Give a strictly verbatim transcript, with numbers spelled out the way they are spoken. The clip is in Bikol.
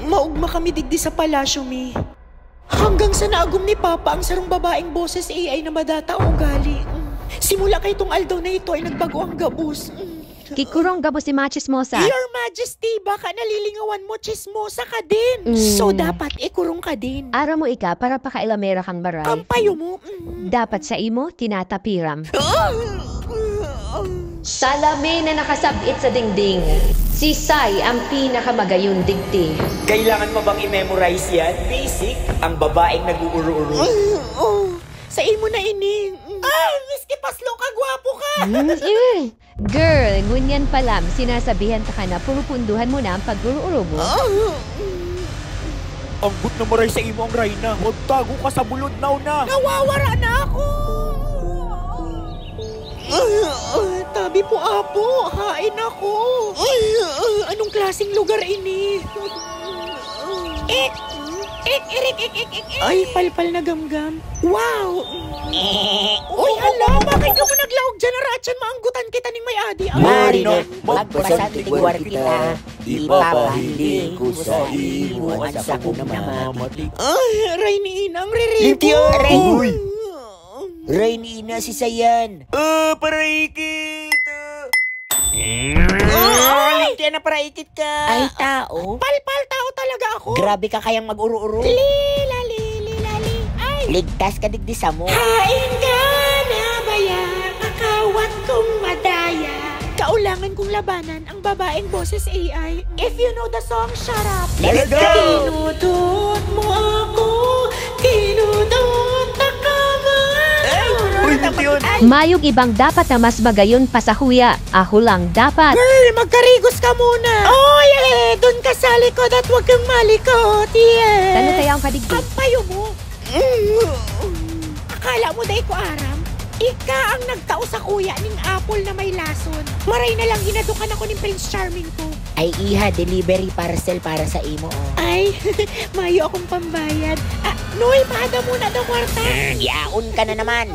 Maugma kami digdi sa palasyo mi. Hanggang sa naagom ni Papa ang sarong babaeng boses A I na madata ang ugali. Simula kaitong aldaw na ito ay nagbago ang gabos. Kikurong gabos si Machismosa. Your Majesty, baka nalilingawan mo, chismosa ka din. Mm. So, dapat ikurong ka din. Aram mo ika, para pakailamera kang maray. Ang payo mo. Mm. Dapat sa imo, tinatapiram. Salamin na nakasabit sa dingding. Si Sai ang pinakamagayon digdi. Kailangan pa bang i-memorize yan? Basic, ang babaeng nag-uuro-uro. Oh, sa imo na ini. Ah, miski paslo ka, gwapo ka. Mm-mm. Girl, ngunyan pa lang, sinasabihan ta ka na purupunduhan mo na ang pag-uro-uro mo. Ah, Anggot na maray sa imo ang Rayna. Magtago ka sa bulod, now na! Nawawara na ako. Ah, tabi po, Apo. Hain ako. Ah, anong klaseng lugar ini? Ik! Ik! Irik! Ik! Ik! Ik! Ik! Ay, palpal na gamgam. Wow! Uy, ala, bakit ka mo naglaog dyan? Aratyan, maanggutan kita ning may adi. Ah. Marino, magpasantigwar kita. Ipapahiling ko sa imo ang sakong namamatik. Ay, aray ni Inang, riribot. Limpyo, aray. Uy. Ray ni Ina si Sayan. Ah, paraikit! Ah, limpyo na paraikit ka. Ay, tao. Palpal, tao talaga ako. Grabe ka kayang mag-uro-uro. Lila, lili, lali. Ay. Ligtas ka digdi sa mo. Hain ka na baya, kakawat kong madaya. Kaulangan kong labanan ang babaeng boses A I. If you know the song, shut up. Let's go! Tinudot mo ako, tinudot na ka man. Uy, hindi yun. Ay, Mayong ibang dapat na mas magayon pa sa huya. Ako lang dapat. Girl, magkarigos ka muna. Oh, yeah. Doon ka sa likod at huwag kang malikot. Yeah. Tano kaya ang kadigdig? Ang payo mo. Akala mo dai ko aram? Ika ang nagtao sa kuya ning apple na may lason. Maray na lang hinadukan ako ning Prince Charming ko. Ay iha, delivery parcel para sa imo. Oh. Ay, mayo akong pambayad. Ah, Noy, pahada muna daw kwarta. Mm, yaon ka na naman.